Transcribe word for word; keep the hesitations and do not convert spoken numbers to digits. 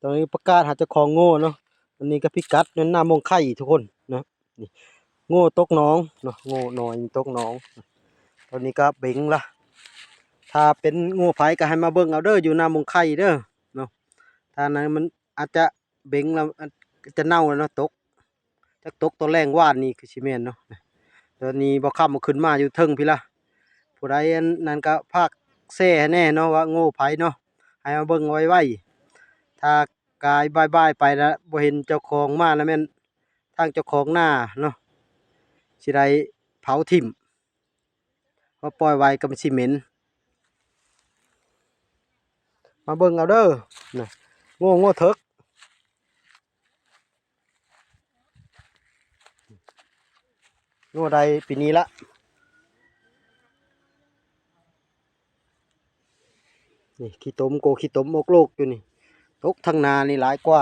ตอนนี้ประกาศหาเจ้าของโง่เนาะ อันนี้ก็พิกัดนั่นหน้ามงไข่ทุกคนนะ นี่ โง่ตกหนองเนาะ โง่น้อยตกหนอง ตอนนี้ก็เบ๋งละ ถ้าเป็นโง่ไผก็ให้มาเบิ่งเอาเด้อ อยู่หน้ามงไข่เด้อเนาะ ถ้านั้นมันอาจจะเบ๋งแล้ว อาจจะเน่าแล้วเนาะ ตก จักตกตอนแลงวานนี้คือสิแม่นเนาะ ตอนนี้บ่ค่ำบ่ขึ้นมาอยู่เทิงพี้ละ ผู้ใดอันนั้นก็ฝากแชร์ให้แน่เนาะ ว่าโง่ไผเนาะ ให้มาเบิ่งไวๆ ถ้ากายบ่ายๆ ไปแล้วบ่เห็นเจ้าของมาแล้วแม่นทางเจ้าของนาเนาะ สิได้เผาถิ่ม เพราะปล่อยไว้ก็มันสิเหม็น มาเบิ่งเอาเด้อ นะ โง่ โง่เถิก โง่ได้ปีนี้ละ นี่ขี้ตม โกขี้ตมออกโลกอยู่นี่ ตกทางนานี่หลายกว่า